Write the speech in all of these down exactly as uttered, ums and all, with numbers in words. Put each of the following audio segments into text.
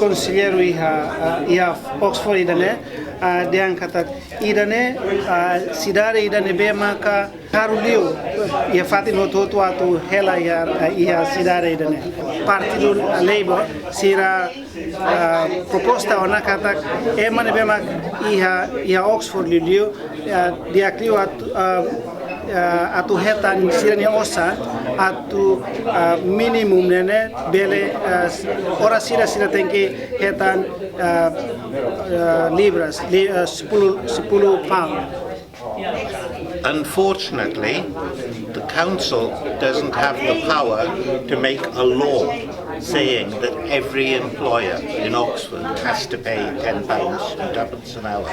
Konselleiru iha, ah, iha Oxford ida-ne'e, ah, dehan katak ida-ne'e, ah, sidade ida ne'ebé maka karu liu iha fatin hotu-hotu atu hela iha, ah, iha sidade ida-ne'e. Partidu Labour sira, ah, proposta ona katak ema ne'ebé mak iha, iha Oxford liuliu, ah, di'ak liu atu, ah, ah, atu hetan sira-nia osan atu, ah, mínimu ne'e bele, ah, oras ida sira tenke hetan, ah, ah, libras, li-, ah, sepuluh, sepuluh pound. Unfortunately, the council doesn't have the power to make a law saying that every employer in Oxford has to pay ten pounds and tuppence an hour.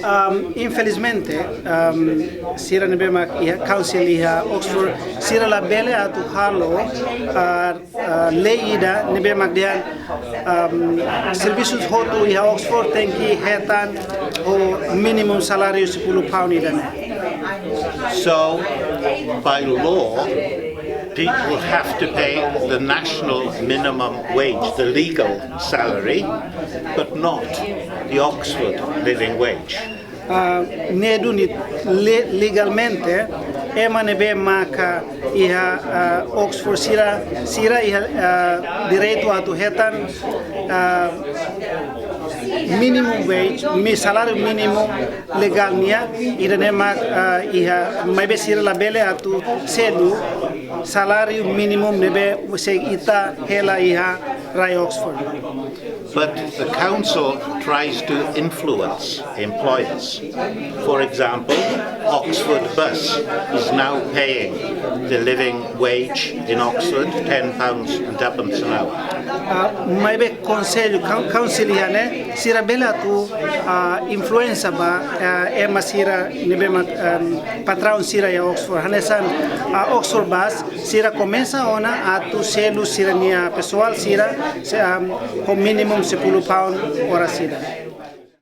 Um, infelizmente, um, sira ne'ebé mak iha council iha Oxford, sira labele atu halo, ah, ah, lei ida ne'ebé mak dehan, um, servisu hotu iha Oxford tenke hetan ho mínimu saláriu sepuluh pound ida-ne'e. So, by law, people have to pay the national minimum wage, the legal salary, but not the Oxford living wage. Ah, ne'e duni le-, legalmente, ema ne'ebé maka iha, ah, Oxford sira, sira iha, ah, direitu atu hetan, ah, minimum wage, mi saláriu mínimu legál nian, ida-ne'e mak, ah, iha, maibé sira labele atu selu saláriu mínimu ne'ebé sei ita hela iha rai Oxford. But the council tries to influence employers. For example, Oxford Bus is now paying the living wage in Oxford, ten pounds and tuppence an hour. Ah, maibé konsellu, coun-, council iha ne'e, sira bele atu, ah, influénsia ba, ah, ema sira ne'ebé mak, um, patraun sira iha Oxford. Hanesan, ah, Oxford Bus, sira komesa ona atu selu sira-nia pesoál sira, se, um, ho mínimu sepuluh pound oras ida.